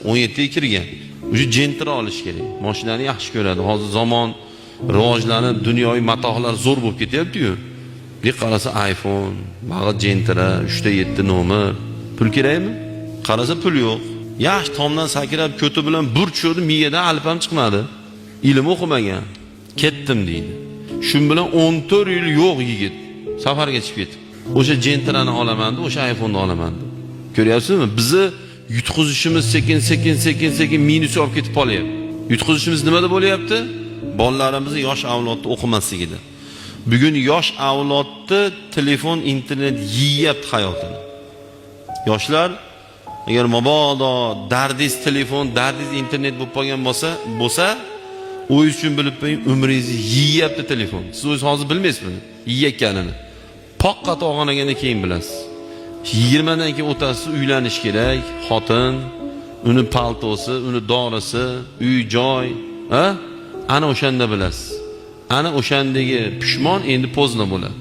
17 ga kirgan. Уже Gentra olish kerak. Mashinani yaxshi ko'radi. Hozir zamon rivojlanib, dunyoviy matohlar zo'r bo'lib ketyapti-yu. Bir qarasa iPhone, bag'i Gentra, 3 ta 7 nomer. Pul kerakmi? Qarasa pul yo'q. Yaxshi tomdan sakrab, ko'ti bilan bir tushirdi, miyadan alif ham chiqmadi. Ilm o'qimagan. Ketdim deydi. Shun bilan 14 yil yo'q yigit. Safarga chiqib ketib. O'sha Gentrani olaman deb, o'sha iPhone'ni olaman deb. Ko'ryapsizmi? Bizni yutqizishimiz sekin sekin sekin sekin minusga olib ketib qolyapti. Yutqizishimiz nimada bo'lyapti? Bolalarimizni, yosh avlodni o'qimasligida. Bugun yosh avlodni telefon, internet yeyapti hayotini. Yoshlar, agar mabodo dardingiz telefon, dardingiz internet bo'lib qolgan bo'lsa, o'zingiz uchun bilib qo'ying, umringizni yeyapti telefon. Siz o'zingiz hozir bilmaysiz buni yeyotganini. Poqqa tog'onagandan keyin bilasiz. 20 dan keyin o'tasiz, uylanish kerak, xotin, uni paltosi, uni dorisi, uy joy, ha? Ana o'shanda bilasiz. Ana o'shandagi pushmon endi поздно bo'ladi.